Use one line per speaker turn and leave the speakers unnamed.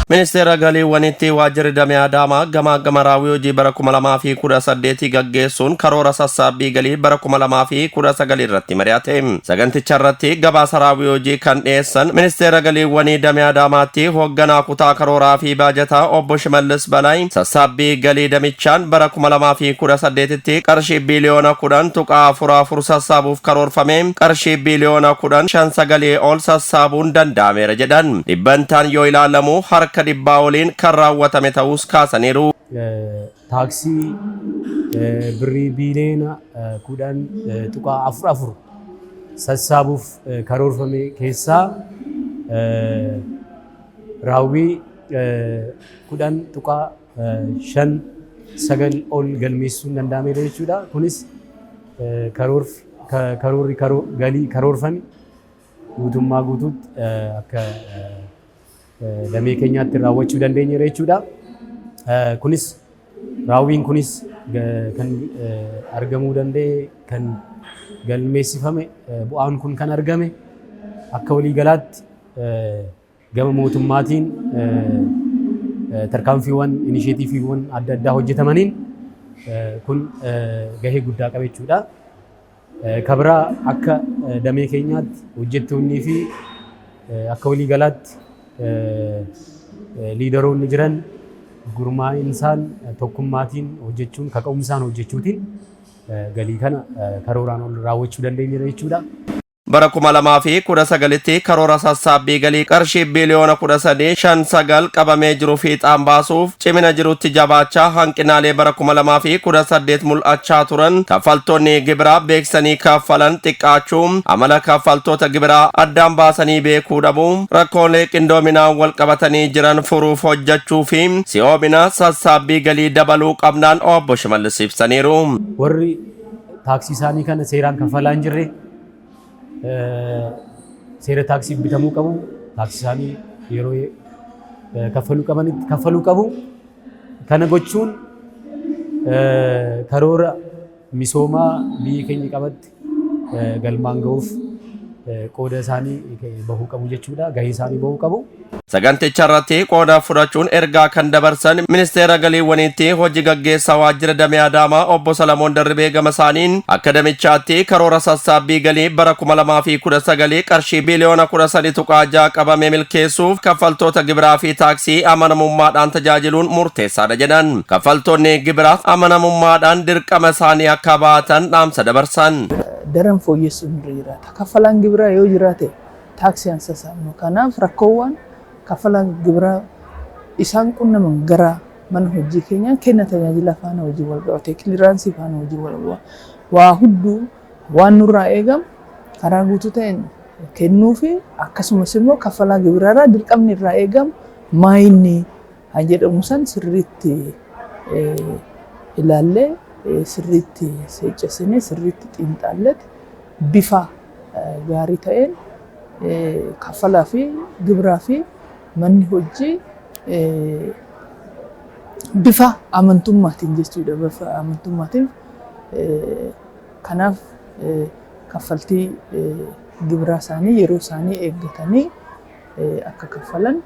Ministeera Galiiwwanitti Waajjirri Damee Adaamaa gamaaggama raawwii hojii bara 2018 gaggeessuun karoora sassaabbii galii bara 2019 irratti mari'ate. Saganticha irratti gabaasa raawwii hojii kan dhiyeessan Ministeera Galiiwwanii Damee Adaamaatti hoogganaa kutaa karooraa fi baajataa Obbo Shimallis Balaay, sassaabbii galii damichaan bara 2018tti qarshii biiliyoona 10.44 sassaabuuf karoorfame qarshii biiliyoona 10.59 ol sassaabuun danda'ameera jedhan. Dhibbantaan yoo ilaalamu harka dhibbaa oliin kan raawwatame ta'uus kaasaniiru.
Taaksii birrii biiliyoona 10.44 sassaabuuf karoorfame keessaa raawwii 10.59 ol galmeessuun danda'ameera jechuudha. Kunis karoorri galii karoorfame guutummaa guutuutti akka damee keenyaatti raawwachuu dandeenyeera jechuudha. Kunis raawwiin kunis kan argamuu danda'e, kan galmeessifame, bu'aan kun kan argame akka waliigalaatti gama mootummaatiin tarkaanfiiwwan, inisheetiiviiwwan adda addaa hojjetamaniin kun gahee guddaa qaba jechuudha. Kabiraa akka damee keenyaatti hojjettoonnii fi akka waliigalaatti liidaroonni jiran gurmaa'insaan, tokkummaatiin hojjechuun, kaka'umsaan hojjechuutiin galii kana karooraan ol raawwachuu dandeenyeera jechuudha.
Bara 2019tti karoora sassaabbii galii qarshii biiliyoona 13.59 qabamee jiru fiixaan baasuuf cimina jirutti jabaachaa, hanqinaalee bara 2018 mul'achaa turan, kaffaltoonni gibiraa beeksisanii kaffalan xiqqaachuu, amala kaffaltoota gibiraa addaan baasanii beekuu dhabuu, rakkoolee qindoominaan wal qabatanii jiran furuuf hojjechuu fi si'oomina sassaabbii galii dabaluu qabnaan Obbo Shimallis ibsaniiru.
Warri taaksii isaanii kana seeraan kaffalaa hin jirre seera taaksiif bitamuu qabu. Taaksii isaanii yeroo kaffaluu qabanitti kaffaluu qabu. Kana gochuun karoora misoomaa biyyi keenya qabatte galmaan ga'uuf qooda isaanii bahuu qabu jechuudha. Gahee isaanii bahuu qabu.
Saganticha irratti qooda fudhachuun ergaa kan dabarsan Ministeera Galiiwwaniitti hojii gaggeessaa waajjira damee Adaamaa Obbo Salamoon Darribee gama isaaniin, akka damichaatti karoora sassaabbii galii bara 2019 qarshii biiliyoona 13.6 qabame milkeessuuf kaffaltoota gibiraa fi taaksii amanamummaadhaan tajaajiluun murteessaadha jedhan. Kaffaltoonni gibiraa amanamummaadhaan dirqama isaanii akka baatan dhaamsa dabarsan.
Daran fooyyessuun irra jiraata. Kaffalaan gibiraa yoo jiraate taaksii hin sassaabnu. Kanaaf rakkoowwan kaffalaan gibiraa isaan qunnaman gara mana hojii keenyaa kenna tajaajila faana hojii wal qabate, clearance faana hojii wal qabu, waa hunduu waan nurraa eegamu karaa guutuu ta'een kennuu fi akkasumas immoo kaffalaa gibiraarraa dirqamni irraa eegamu maayinni kan jedhamu san sirriitti ilaallee, sirriitti seeccessinee, sirriitti xiinxaalleeti bifa gaarii ta'een kaffalaa fi gibiraa fi manni hojii bifa amantummaatiin jechuudha. Bifa amantummaatiin kanaaf kaffaltii gibiraa isaanii yeroo isaanii eeggatanii akka kaffalan.